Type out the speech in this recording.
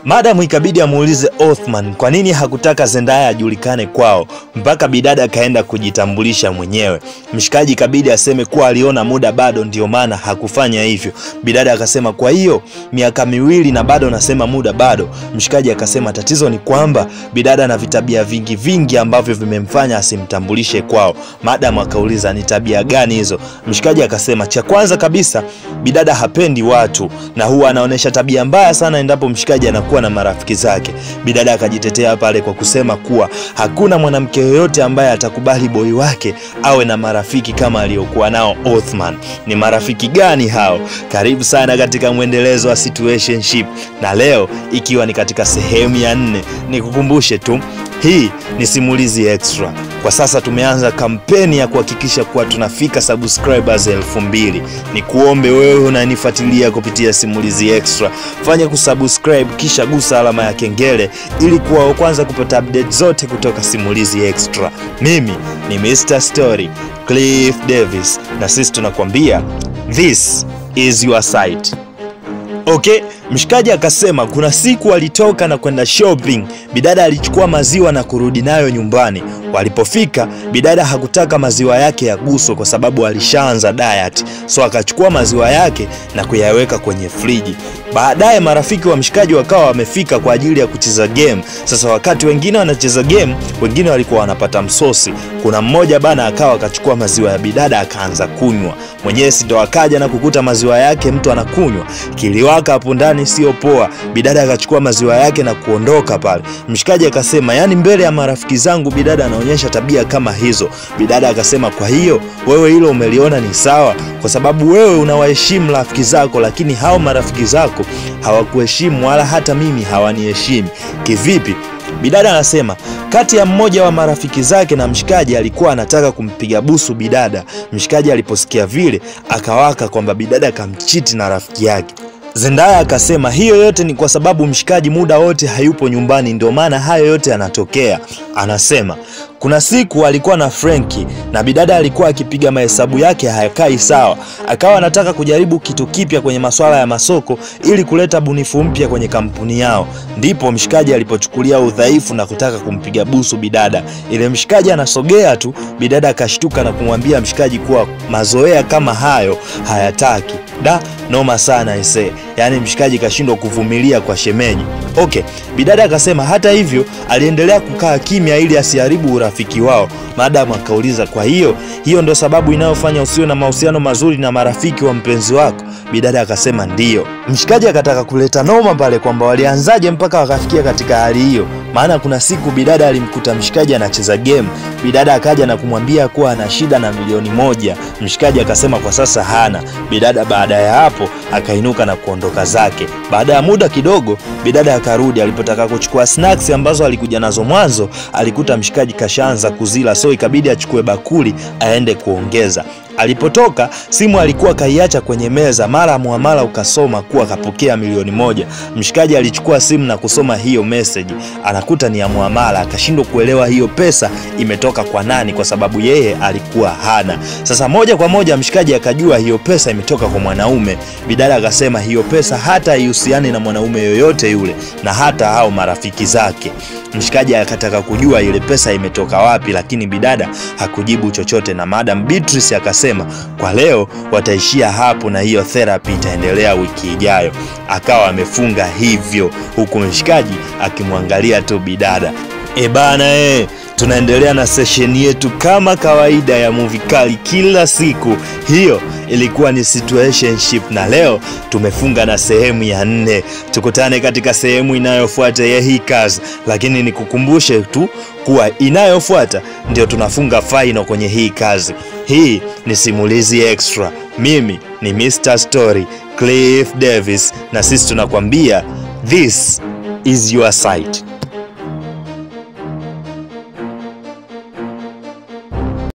Madam ikabidi amuulize Othman kwa nini hakutaka Zendaya ajulikane kwao, mpaka bidada kaenda kujitambulisha mwenyewe. Mshikaji ikabidi aseme kuwa aliona muda bado ndio maana hakufanya hivyo. Bidada akasema kwa hiyo miaka 2 na bado nasema muda bado. Mshikaji akasema tatizo ni kwamba bidada na vitabia vingi vingi ambavyo vimemfanya asimtambulishe kwao. Madam akauliza ni tabia gani hizo? Mshikaji akasema cha kwanza kabisa bidada hapendi watu na huwa anaonesha tabia mbaya sana endapo mshikaji anakuwa na marafiki zake. Bidada akajitetea pale kwa kusema kuwa hakuna mwanamke yoyote ambaye atakubali boy wake awe na marafiki kama aliyokuwa nao Othman. Ni marafiki gani hao? Karibu sana katika mwendelezo wa Situationship, na leo ikiwa ni katika sehemu ya 4. Nikukumbushe tu, hii ni Simulizi Extra. Kwa sasa tumeanza kampeni ya kuhakikisha kuwa tunafika subscribers 2000. Nikuombe wewe unanifuatilia kupitia Simulizi Extra, fanya kusubscribe kisha gusa alama ya kengele ili kuwa wa kwanza kupata update zote kutoka Simulizi Extra. Mimi ni Mr. Story Cliff Davis, na sisi tunakwambia this is your site. Okay, mshikaji akasema kuna siku alitoka na kwenda shopping. Bidada alichukua maziwa na kurudi nayo nyumbani. Walipofika, bidada hakutaka maziwa yake yaguswe kwa sababu alishaanza diet. So akachukua maziwa yake na kuyaweka kwenye friji. Baadaye marafiki wa mshikaji wakawa wamefika kwa ajili ya kucheza game. Sasa wakati wengine wanacheza game, wengine walikuwa wanapata msosi. Kuna mmoja bana akawa akachukua maziwa ya bidada akaanza kunywa. Mwenyewe si ndo akaja na kukuta maziwa yake mtu anakunywa. Kiliwaka hapo ndani sio poa. Bidada akachukua maziwa yake na kuondoka pale. Mshikaji akasema yani mbele ya marafiki zangu bidada anaonyesha tabia kama hizo. Bidada akasema kwa hiyo wewe hilo umeliona ni sawa kwa sababu wewe unawaheshimu rafiki zako, lakini hao marafiki zako hawakuheshimu wala hata mimi hawaniheshimu. Kivipi? Bidada anasema kati ya mmoja wa marafiki zake na mshikaji alikuwa anataka kumpiga busu bidada. Mshikaji aliposikia vile akawaka kwamba bidada kamchiti na rafiki yake. Zendaya akasema hiyo yote ni kwa sababu mshikaji muda wote hayupo nyumbani ndio maana hayo yote yanatokea. Anasema kuna siku alikuwa na Frankie na bidada alikuwa akipiga mahesabu yake hayakai sawa. Akawa anataka kujaribu kitu kipya kwenye masuala ya masoko ili kuleta bunifu mpya kwenye kampuni yao. Ndipo mshikaji alipochukulia udhaifu na kutaka kumpiga busu bidada. Ile mshikaji anasogea tu, bidada akashtuka na kumwambia mshikaji kuwa mazoea kama hayo hayataki. Da, noma sana ise. Yani mshikaji kashindwa kuvumilia kwa shemeji. Okay, bidada akasema hata hivyo aliendelea kukaa kimya ili asiharibu urafiki wao. Madam akauliza kwa hiyo hiyo ndo sababu inayofanya usiwe na mahusiano mazuri na marafiki wa mpenzi wako? Bidada akasema ndiyo. Mshikaji akataka kuleta noma pale kwamba walianzaje mpaka wakafikia katika hali hiyo. Maana kuna siku bidada alimkuta mshikaji anacheza game. Bidada akaja na kumwambia kuwa ana shida na 1,000,000. Mshikaji akasema kwa sasa hana. Bidada baada ya hapo akainuka na kuondoka zake. Baada ya muda kidogo bidada akarudi. Alipotaka kuchukua snacks ambazo alikuja nazo mwanzo, alikuta mshikaji kashaanza kuzila, so ikabidi achukue bakuli aende kuongeza. Alipotoka simu alikuwa kaiacha kwenye meza, mara muamala ukasoma kuwa kapokea 1,000,000. Mshikaji alichukua simu na kusoma hiyo message, anakuta ni ya muamala. Akashindwa kuelewa hiyo pesa imetoka kwa nani kwa sababu yeye alikuwa hana. Sasa moja kwa moja mshikaji akajua hiyo pesa imetoka kwa mwanaume. Bidada akasema hiyo pesa hata haihusiani na mwanaume yoyote yule na hata hao marafiki zake. Mshikaji akataka kujua ile pesa imetoka wapi, lakini bidada hakujibu chochote, na Madam Beatrice akasema kwa leo wataishia hapo na hiyo therapy itaendelea wiki ijayo. Akawa amefunga hivyo huku mshikaji akimwangalia tu bidada. E bana tunaendelea na session yetu kama kawaida ya movie kali kila siku. Hiyo ilikuwa ni Situationship na leo tumefunga na sehemu ya 4. Tukutane katika sehemu inayofuata ya hii kazi, lakini nikukumbushe tu kuwa inayofuata ndio tunafunga final kwenye hii kazi. Hii ni Simulizi Extra. Mimi ni Mr. Story Cliff Davis, na sisi tunakwambia this is your site.